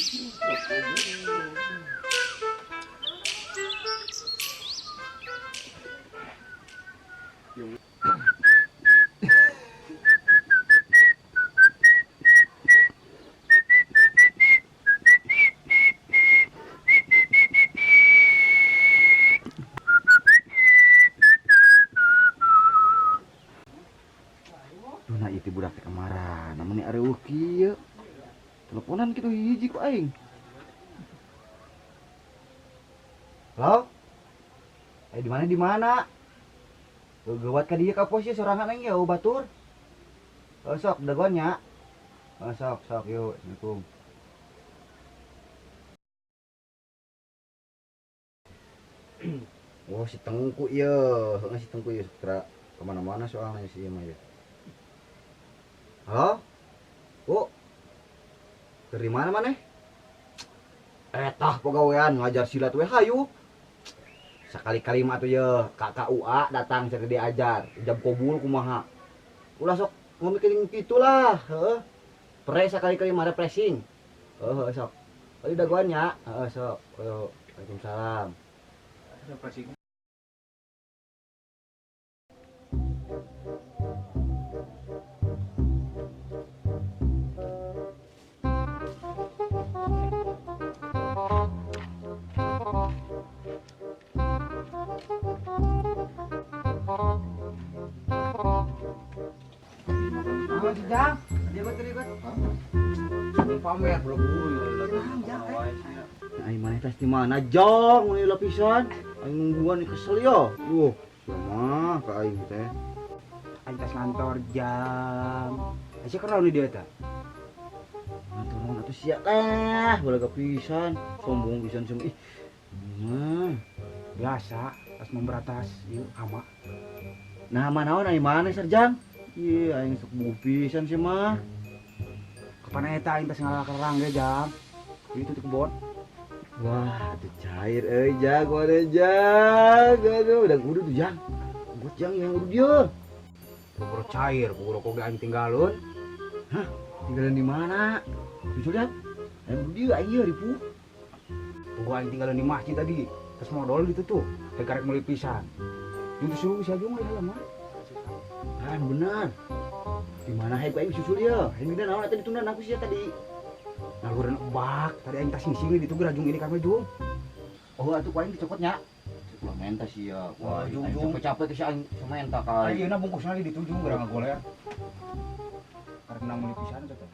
Duh, nah itu budak teh kemana? Meni areuweuh kieu. Teleponan kitu hiji ku aing. Halo? Eh, di mana di mana? Gawat ka dieu ka pos ieu sorangan aing ya batur. Oh, sok dagoan nya. Oh, sok sok yuk. Assalamualaikum. Wah, si Tengku ieu, heeh si Tengku ieu tara kemana-mana soalnya si ieu mah ieu. Halo? Bu? Keur di mana maneh? Tah pagawean ngajar silat we hayu. Sakali-kali mah atuh ye KKUA datang cek diajar, ijab kabul kumaha. Ulah sok ngomongin kitu lah, heeh. Pre sakali-kali mah refreshing. Heeh, sok. Tadi dagoan nya, heeh sok. Ayo, Waalaikumsalam. Refreshing. Oh, Jang. Ribet, ribet. Pamer belum buru. Aing maneh tas di mana jong mun lapisan? Aing nungguan nih kesel yo. Duh, sia ka aing teh. Aing tas ngantor jam. Sia kenal nih dia teh. Ngantor naon atuh sia teh, balaga pisan, sombong pisan sia ih. Mah, Biasa, tas memberatas ieu ama. Nah, mana naon aing maneh sarjang? Ih, aing sok buguh pisan sia mah. Kapan eta aing tas ngalakerang ge jam. Itu di kebon. Wah, atuh cair euy jang, mana jang. Aduh, udah kudu tuh jang. Buat jang yang udah dia. Bubur cair, bubur rokok ge aing tinggalun. Hah? Tinggalin di mana? Jujur ya? Aing udah dia aing ieu ripu. Tunggu aing tinggalin di masjid tadi. Terus modal gitu tuh. Teh karek meuli pisan. Jeung disuruh si Ajung aya mah. Ah, benar. Di mana hae ku aing susul ieu? Aing dina naon eta ditunda aku sia tadi. Ngaluaran ebak, tadi aing tas ngising di ditu gerajung ini kami jung. Oh, atuh ku aing dicokotnya. Ulah menta sia. Wah, Jung, aing jung. capek-capek ke sia aing menta ka. Ayeuna bungkusna di ditu jung geura ngagoler. Karek menang meuli pisan eta teh.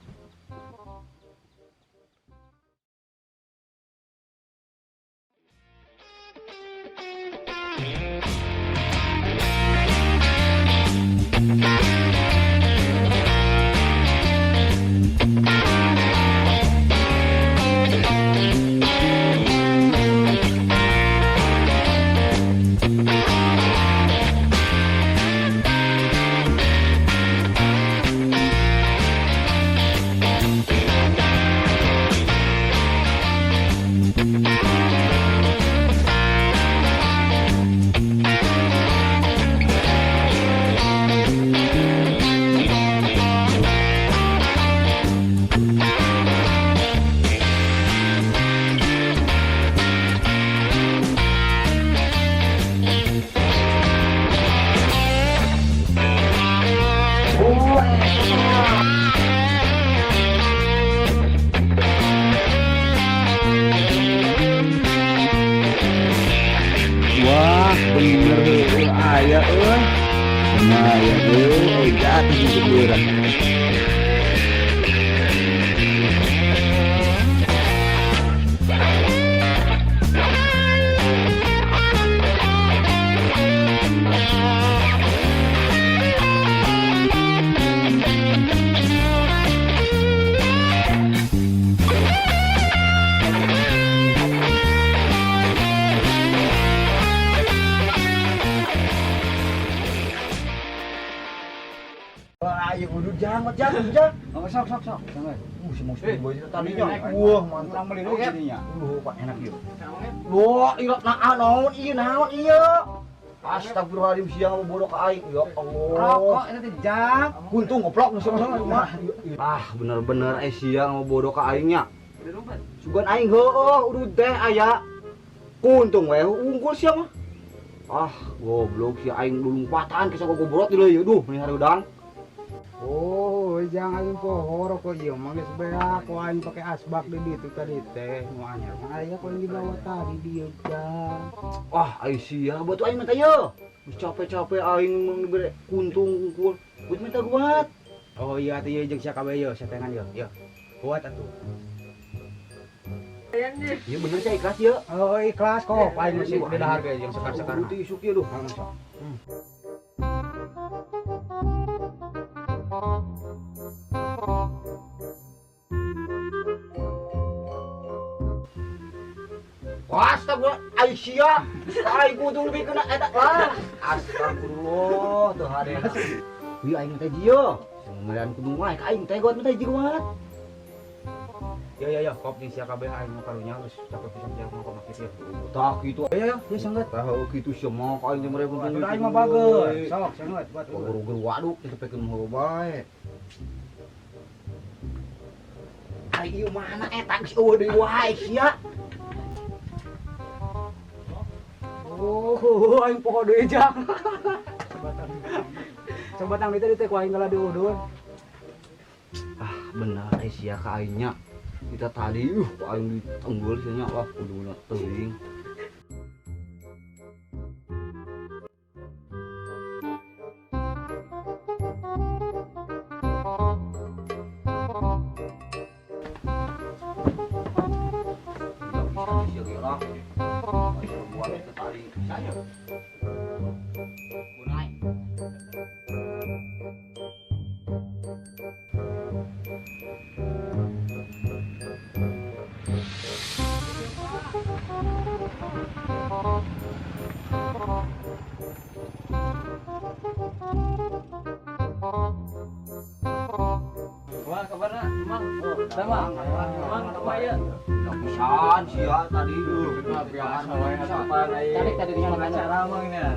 Wah, bener heueuh aya euy. Lumayan euy, jatuh di beurang. Wah, ayo udah jangan, jangan, jangan. Oh, sok sok sok. Jangan. Si mau boy tadinya. Wah, mantap meuli deui jadinya. Pak enak ieu. Wah, iya nah naon ieu naon ieu. Astagfirullahaladzim siang bodoh ka aing. Ya Allah. Rokok eta teh jang. Untung goblok nu sama rumah. Ah, bener-bener siang bodoh ka aingnya. Udah lompat. Sugan aing heueuh udud teh aya. Kuntung we unggul sia mah. Ah, goblok sia aing lulumpatan ke sagogobrot di leuy duh meni hareudang. Oh, jangan aing poho rokok ieu mah geus beak ku aing pake asbak di ditu tadi teh. Nu anyar mah aya ku aing dibawa tadi dieu jang. Ah, ai sia batu aing mah teh. Geus capek-capek aing mah dibere kuntung unggul. Buat minta kuat. Oh iya atuh ieu jeung sia kabeh ieu setengan ieu. Ieu. Kuat atuh. Iya bener sih ikhlas ieu. Oh ikhlas kok aing masih beda harga jeung sekar-sekar. Putih isuk ieu duh. Sok. Astagfirullah, Aisyah, aing kudu lebih kena eta lah. Astagfirullah, teu hadena. Wih aing teh jieu. Sing kudu wae ka aing teh geuat teh jieu kuat. Ya ya ya, kop jeung sia kabeh aing mah karunya geus capek pisan jeung mah kumaha kitu. Tah kitu. Ya ya, ya sanggeut. Tah kitu sia mah ka aing teh mere Atuh aing mah bageun. Sok sanggeut buat. Geru-geru waduk teh tepekeun mah bae. Ai ieu mana eta geus eueuh deui wae sia. Oh, aing poho deui jang. Sebatang itu teh ku aing kalah diudun. Ah, bener ai sia ka aingnya. Kita tadi ku aing ditenggul sia nya wah kuduna teuing. Wah, kabarna, Mang. Sama. Mang, kumaha ieu? Pisan sia tadi. Biasa wae atuh. Tarik tadi di acara Mang nya.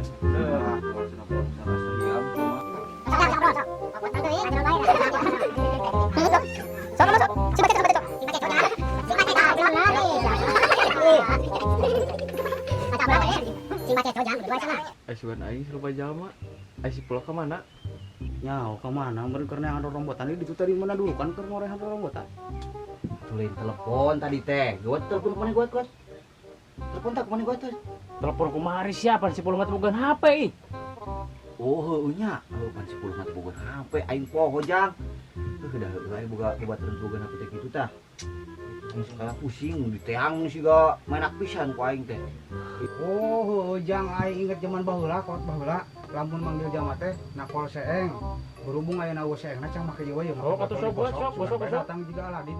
Sugan aing serupa jalma. Ai si Pulak ka mana? Nyaho ka mana? Meureun keur neangan rorombotan di ditu tadi mana dulu kan keur ngorehan rorombotan. Tulin telepon tadi teh. Geuat telepon kumaha geuat geuat. Telepon tak kumaha geuat teh. Telepon kumaha ari siapa si Pulak mah boga HP ih. Oh heueuh nya. Heueuh pan si Pulak mah boga HP aing poho jang. Heuh dah heueuh aing boga babaturan boga HP teh kitu tah. Segala pusing diteang siga menak pisan ku aing teh. Oh, jang aing inget zaman baheula kot baheula lamun manggil jama teh nakol seeng. Berhubung aya eueuh seengna cang make ieu we mah. Oh, atuh sok sok bosok bosok. Datang juga Aladin.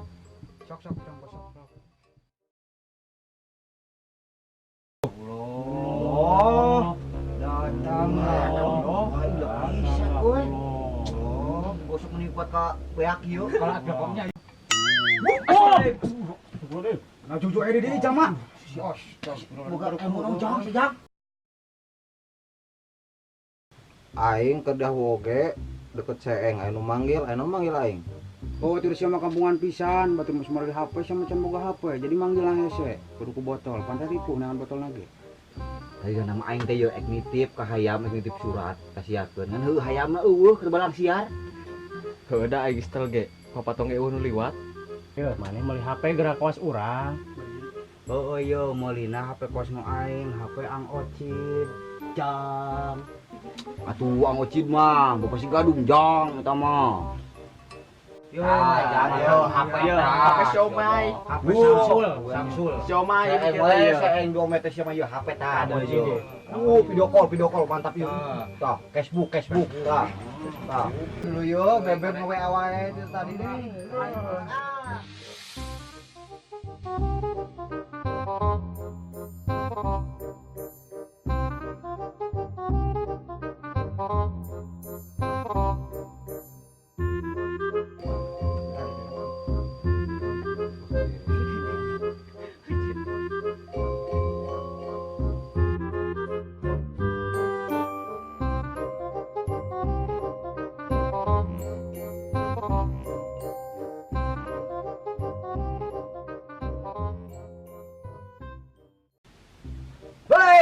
Sok sok cang bosok. Oh, datang. Oh, aing udah bisa kowe. Oh, bosok meni kuat ka beak ieu. Kalau ada komnya. Oh. Nah jujur aja di jama. Boga ilmu jang sejak. Aing kedah woge deket seeng anu manggil aing. Oh, terus sama kampungan pisan, batur mah di HP sama can boga HP. Jadi manggil hese, kudu ku botol, pantai ripuh neangan botol lagi. Tadi nama aing teh yeuh ek nitip ka hayam, ek nitip surat kasiakeun. Ngan heueuh hayamna eueuh keur balang siar. Heueuh da aing setel ge, papatong ge eueuh nu liwat. Yeuh, maneh meuli HP geura kawas urang. Oh iya, meulina HP kos nu aing, HP Ang Ocid. Jang. Atuh Ang Ocid mah, bapak si gadung jang eta mah. Yo, jangan yo, HP yo, HP siomay. HP Samsul, Samsul. Siomay Seeng 2 meter siomay yo HP tah. Video call mantap yo. Tah, cashbook, tah. Tah. Dulu yo bebek nge-WA wae itu tadi deh.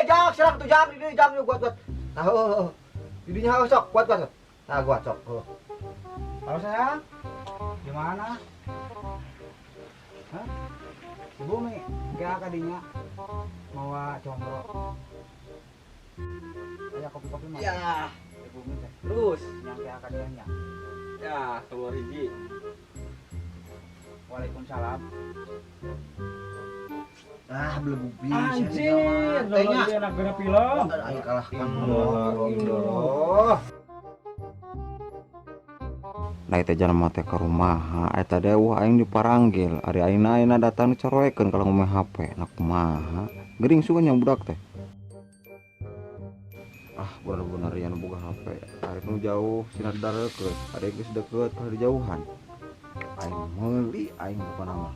Jang, serang tuh Jang, di Jang kuat kuat. Tah heuh. Didinya heuh sok, kuat kuat. Tah kuat sok. Heuh. Halo sayang. Di mana? Hah? Di bumi. Gak kadinya. Mawa combro. Aya kopi-kopi mah. Ya. Di bumi teh. Terus. Nyampe akadinya. Ya, keluar hiji. Waalaikumsalam. Ah, belum bisa. Anjir, Tehnya. enak geura film. Aing kalah kan. Allah. Nah eta jalma teh ka rumaha eta teh wah aing diparanggil ari aing ayeuna datang dicaroekeun kalau ngomong HP nah kumaha gering sugan nya budak teh. Ah bener-bener ya nu boga HP ari nu jauh sinar dareukeun ari geus deukeut ka dijauhan aing meuli aing bukan nama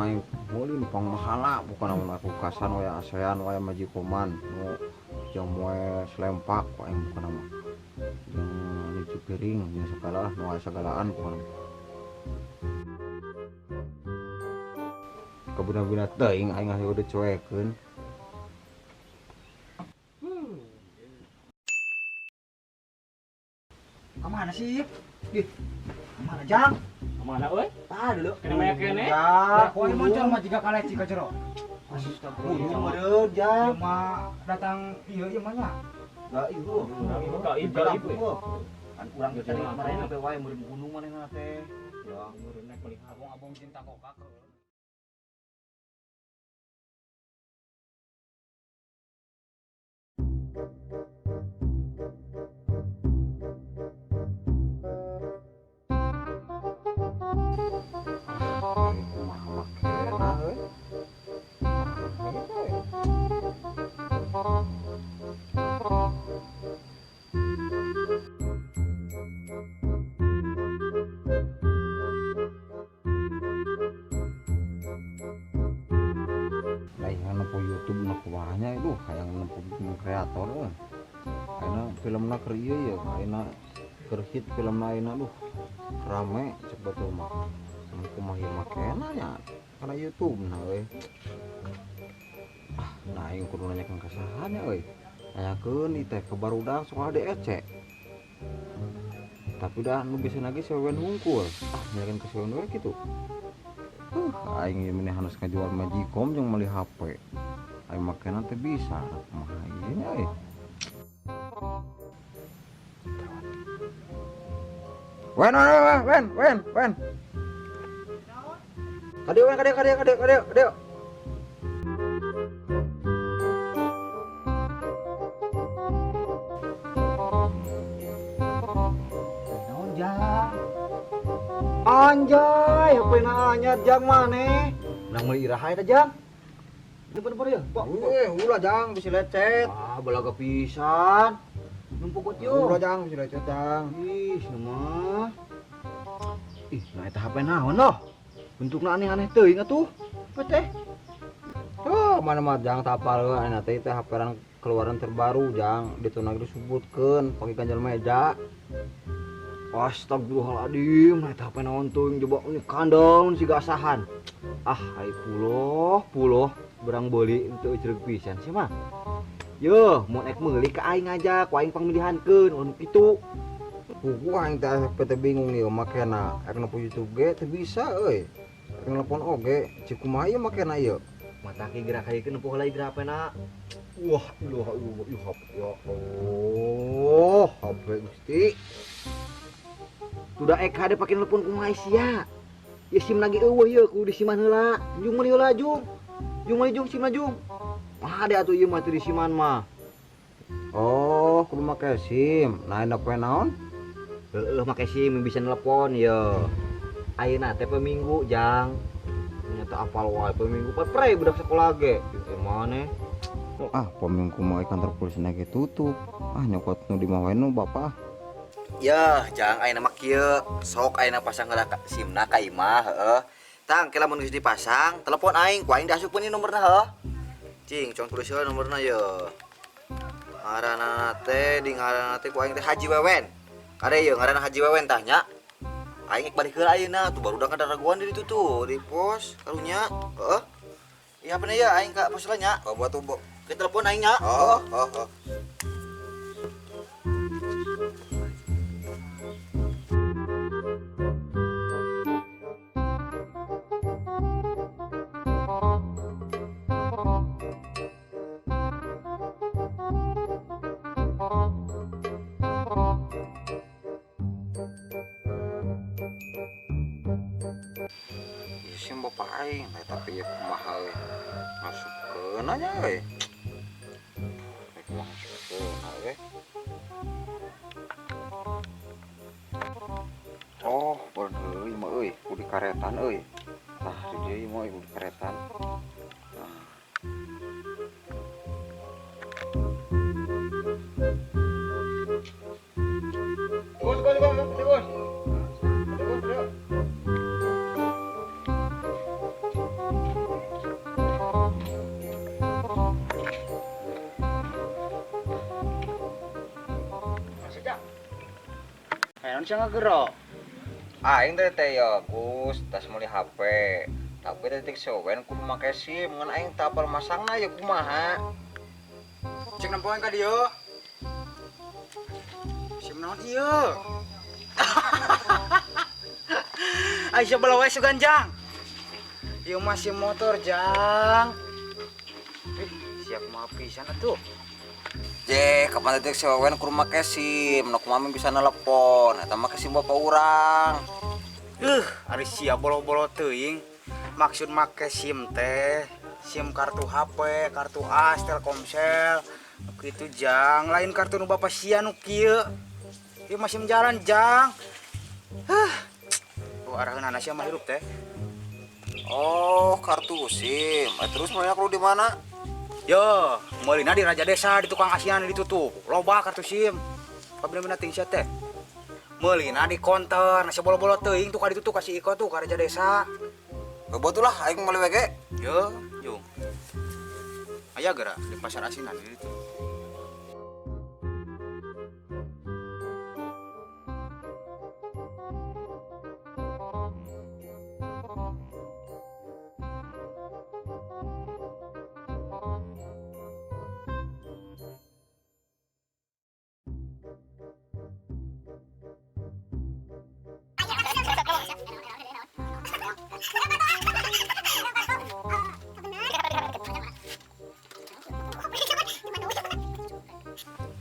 aing meuli nu pangmahala bukan nama aku kasan we ASEAN we majikoman nu jeung moe selempak ku aing bukan nama jeung nyuci piring jeung segala lah nu aya sagalaan bukan kabuna-buna teuing aing hayu dicuekeun. Kemana sih? Ih, kemana Jang? Kemana euy? Ah dulu. Kena maya kene. Ya, Kau ini muncul mah jika kaleci ka jero. Astagfirullah. Meureun Jang. Ieu mah datang ieu ieu mah nya. Gaib heuh. Gaib gaib. Kan urang teh tadi kemarin sampai wae meureun gunung manehna teh. Ya, Meureun naik meuli Abong-abong cinta kokak. Aing kumaha makena euy. Lain nempo YouTube nu kumaha nya aduh hayang nempo bikin kreator euy. Ayeuna filmna keur ieu ye, ayeuna keur hit filmna ayeuna duh rame cek batur mah. Kumaha ieu makena nya kana YouTube na euy. Ah, nah aing kudu nanyakeun ka saha nya euy. Nanyakeun ieu teh ka barudak sekolah DEC. Tapi dah nu bisa lagi sewen hungkul. Ah, nanyakeun ka sewen we kitu. Aing ieu meni harus ngajual Magicom jeung meuli HP. Aing makena teh bisa. Kumaha ieu nya euy. Wen wen wen wen wen. Kadieu wen kadieu kadieu kadieu kadieu kadieu. Naon Jang? Anjay, HP na anyar Jang maneh. Menang meuli iraha eta Jang? Bener-bener ya, Pak. Ulah Jang bisi lecet. Ah, balaga pisan. Numpuk kuat yo. Ulah Jang bisi lecet Jang. Ih, mah. Ih, nah eta HP naon loh? Bentukna aneh-aneh teuing atuh. Apa teh? Oh, mana mah Jang tapal euy ayeuna teh teh HP-an keluaran terbaru Jang, dituna ge disebutkeun pake ganjel meja. Astagfirullahaladzim, nah eta HP naon teuing coba ini kandang siga asahan. Ah, ai puloh, puloh berang beuli teu euceureuh pisan sih mah. Yeuh, mun ek meuli ka aing aja, ku aing pangmilihankeun anu kitu. Puguh aing teh HP teh bingung ieu makena, ek nempo YouTube ge teu bisa euy. Ek nelpon oge, cik kumaha ieu makena ieu? Mata ki gerak hayekeun nempo heula gerak HP-na. Wah, ilah ilah ilah HP ya Allah, HP Gusti. Tuh da ek hade pake nelpon kumaha sia. Ya SIM lagi eueuh ieu kudu disiman heula. Jung meuli heula jung. Jung meuli jung SIM jung. Mah ade atuh ieu mah teu disiman mah. Oh, kudu make SIM. Nah, enak poe naon? Heeh, make SIM bisa nelpon ye. Ayeuna teh poe Minggu, Jang. Nyata apal wae poe Minggu pan pre budak sekolah ge. Ieu maneh. Ah, poe Minggu mah kantor polisi ge tutup. Ah, nyokot nu di mah wae nu bapak. Yah, Jang ayeuna mah kieu. Sok ayeuna pasang heula SIM-na ka imah, heeh. Tang, ke lamun geus dipasang, telepon aing, ku aing diasupkeun ieu nomorna heuh. Cing, cong tulis heula nomorna ye. Ngaranna teh di ngaranna teh ku aing teh Haji Wewen. Kade ieu ngaranna Haji Wewen tah nya. Aing ek balik heula ayeuna, tuh barudak kada raguan di ditu tuh, di pos karunya. Heeh. Iya bener ya aing ka pos nya. Oh, buat tuh, Bo. Ke telepon aing nya. Oh, oh, oh. Isim bapak aing, tapi ya kumaha euy. Masukkeun aja euy. Rek masukkeun euy. Oh, bener euy mah euy, kudu karetan euy. Tah di dieu mah euy kudu karetan. Nah. Gus, gus, gus, gus, gus. Gus, gus. Ayo sia ngagero. Aing teh teh ya Gus, tas meuli HP. Tapi teh tik sowen kudu make SIM, ngan aing teu apal masangna ya kumaha. Cek nempoan ka dieu. SIM naon ieu? Ai sia bala wae sugan jang. Ieu mah SIM motor jang. Ih, siap mah pisan atuh. Je, kapan detik sewen kudu make SIM, nu kumaha bisa nelepon, eta make SIM bapak urang. Ari sia bolo-bolo teuing. Maksud make SIM teh, SIM kartu HP, kartu AS, Telkomsel. Nu kitu jang, lain kartu nu bapak sia nu kieu. Ieu mah SIM jalan jang. Huh. Oh, araheunana sia mah hirup teh. Oh, kartu SIM. Terus meulina kudu di mana? Yo, meulina di Raja Desa di tukang asian ditutup. Loba kartu SIM. Pabila-bila ting sia teh. Meulina di konter, nasi bolo-bolo teuing tuh ka ditutup kasih Iko tuh ka Raja Desa. Beubeut lah aing meuli we ge. Yo, jung. Aya geura di pasar asinan di ditu.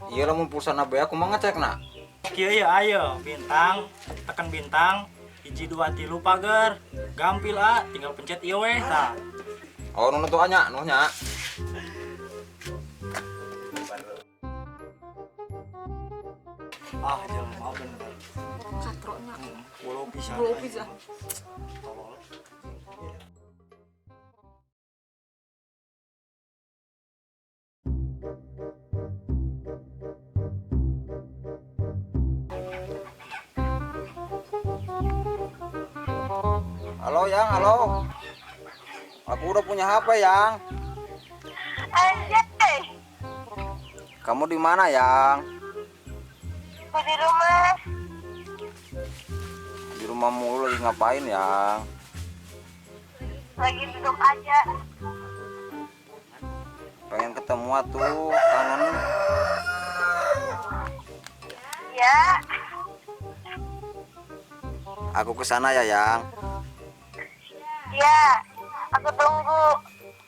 Iya lamun pulsana beak kumaha ngecekna? Kieu ya ayo, bintang, tekan bintang, 1 2 3 pagar. Gampil ah, tinggal pencet ieu weh tah. Oh, nu tuh nya, nu nya. Ah, jelema bener. Katronya. Bolo pisan. Bolo pisan. Tolol. Halo Yang, halo. Aku udah punya HP Yang. Anjay. Kamu di mana Yang? Aku di rumah. Di rumah mulu lagi ngapain Yang? Lagi duduk aja. Pengen ketemu atuh, kangen. Ya. Aku kesana ya Yang. Ya, aku tunggu.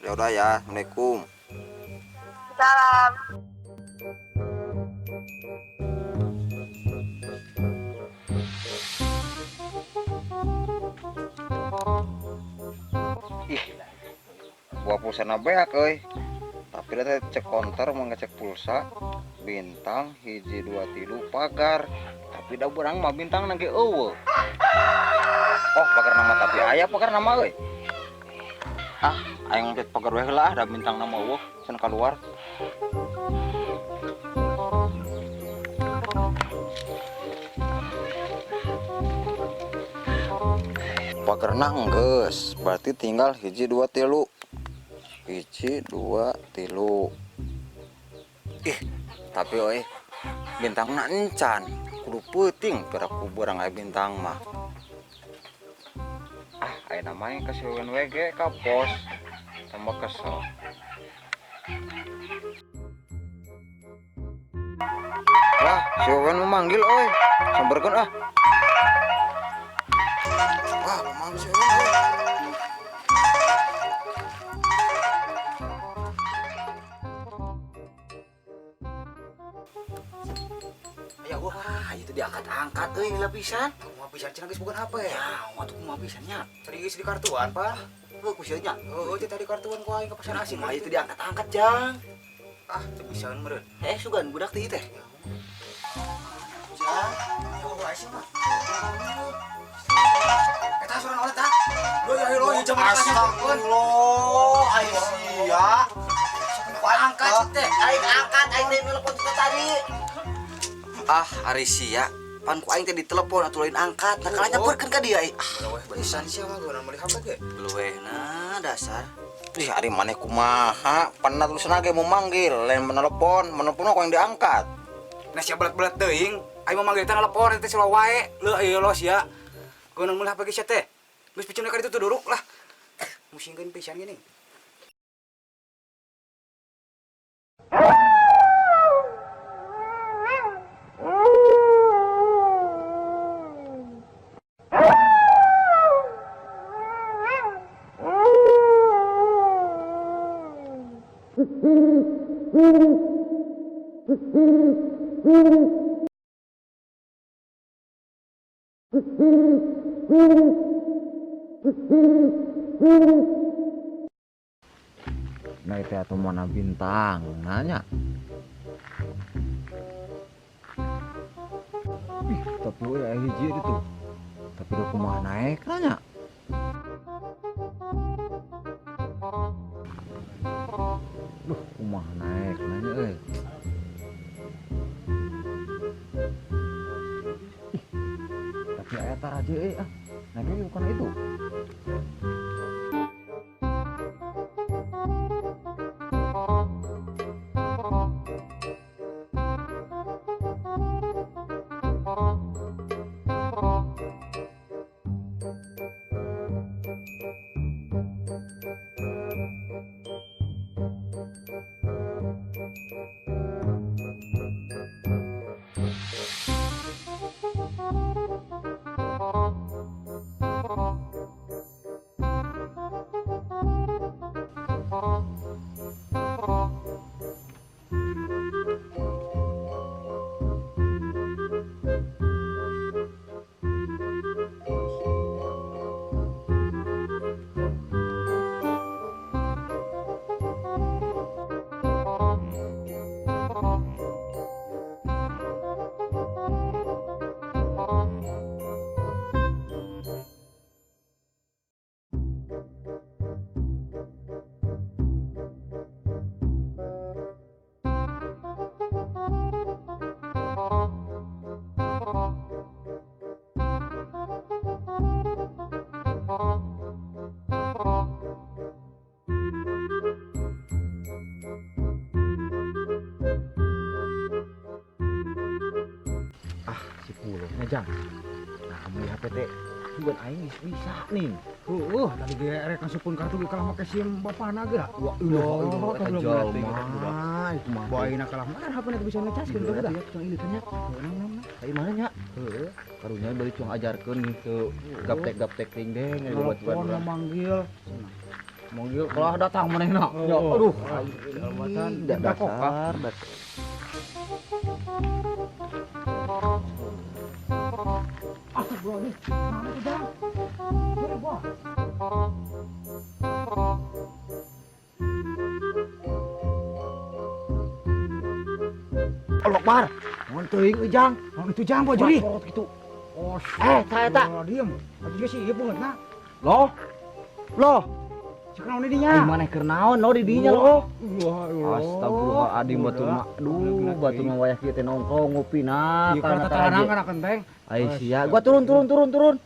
Ya udah ya, assalamualaikum. Salam. Ih, buah pulsa na beak euy. Tapi da cek konter mau ngecek pulsa bintang 1 2 3 pagar. Tapi da urang mah bintang na ge eueuh. Oh, pagar nama tapi aya pagar nama euy. Ah, aing ngecek pagar we heula ah, da bintang nama eueuh, cenah keluar. Pagerna enggeus, berarti tinggal 1 2 3. 1 2 3. Ih, tapi euy bintangna encan. Kudu peuting piraku barang aya bintang mah. Ah, aya namanya ka si Wewen we ge ka pos. Tambah kesel. Wah, si Owen memanggil oi. Sambarkeun ah. Wah, memanggil si Owen oi. Ya wah, itu diangkat-angkat euy lila pisan. Kumaha pisan cenah geus bukan HP. Ya, atuh kumaha pisan nya. Tadi geus di kartuan, Pak. Heuh, ku sieun nya. Heuh, teh tadi kartuan ku aing ke pasar asing. Kumaha itu diangkat-angkat, Jang. Ah, teu bisaeun meureun. Sugan budak teh ieu teh. Jang, oh, wae mah. Eta suara oleh tah. Lo ya lo ya jaman Astagfirullah, aing sia. Angkat teh. Aing angkat, aing teh nelpon kita tadi. Ah, ari sia. Pan ku aing teh ditelepon atuh lain angkat. Nah, kalanya nyamperkeun ka dia aing. Ah, Leuweh pisan sia mah geunan meuli HP ge. leuweh nah dasar. Ih, ari maneh kumaha? Pernah tulisan ge mau manggil, lain menelepon, menelepon kok yang diangkat. Nah sia belat-belat teuing, aing mah manggil teh nelpon teh selalu wae. Leuh ieu lo sia. Geunan meuli HP ge sia teh. Geus piceun ka ditu duruk lah. Musingkeun pisan gini. Nah itu atuh mana bintang nanya. Ih, tapi we aya hiji itu. Tapi udah kumaha naik nanya. Duh, kumaha naik nanya euy. Ih, tapi aya taraje euy ah. Naiknya bukan itu. Si puluhnya Jang. Nah, kamu HP teh sugan aing geus bisa nih. Heuh, tadi ge rek ngasupkeun kartu ge kalah make SIM bapana ge. Wah, ilah, eta eta jelema. jalma, itu mah. Bae na kalah mana HP na bisa ngecaskeun teh budak. Cang ieu teh nya. Heuh, Ka imahna nya. Heuh. Karunya bari cuang ajarkeun ke gaptek-gaptek ting deng aya buat Telepon urang. memanggil. Manggil kalah datang manehna. Ya aduh, Keselamatan dasar dasar. Astagfirullahaladzim. Mana tuh, Jang? Boleh, gua. Allah Akbar. Mun teuing euy Jang. Oh, itu Jang, Pak Juri. Sorot gitu. Oh, Saya tak. Diem. Atuh juga sih ieu beungeutna. Loh. Loh, Cek naon di dinya? ai maneh keur naon lo di dinya lo? Wah, Allah. Astagfirullahaladzim batur mah. Aduh, batur mah wayah kieu teh nongkrong ngopi nah Ieu kana tatarang kana kenteng. Ai sia, gua turun turun turun turun.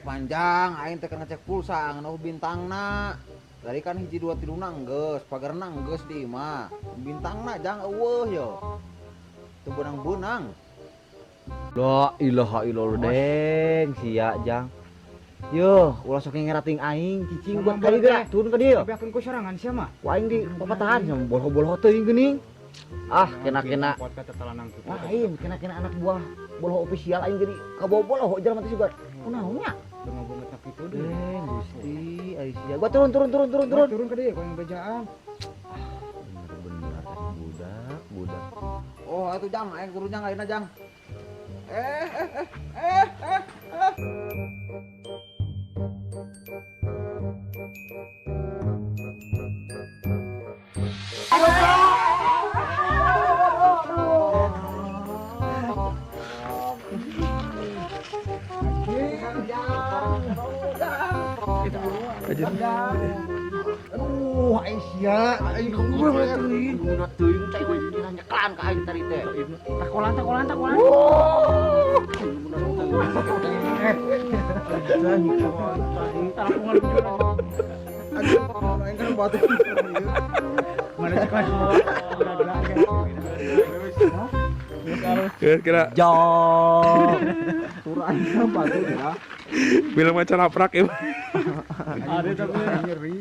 Panjang aing teh keur ngecek pulsa ngan eueuh bintangna. Tadi kan hiji dua tiluna geus, pagarna geus di imah. Bintangna jang eueuh yo. Teu beunang-beunang. La ilaha illallah deng sia Jang. Yo, ulah sok ngerating aing, cicing buat kali geura, turun ka dieu. Tapi ku sorangan sia mah. Ku aing di papatahan sama boloho-boloho teuing geuning. Ah, kena-kena. Lain, kena-kena anak buah boloho official aing jadi kabawa boloho jelema teh sugan. Kunaon nya? Eh, Gusti, ai sia. Gua turun turun turun turun turun. Turun ka dieu ku yang bejaan. Bener-bener budak, budak. Oh, atuh Jang, aing turun Jang ayeuna Jang. Aduh, ai sia, aing kamu teuing. Budak teuing cai we nyeklan ka aing tadi teh. Takolan takolan takolan. Aduh, aing kan batu. Mana cek Kira-kira Jok. Turun aing kan batu ya. film acara laprak ya. Ada tapi nyeri.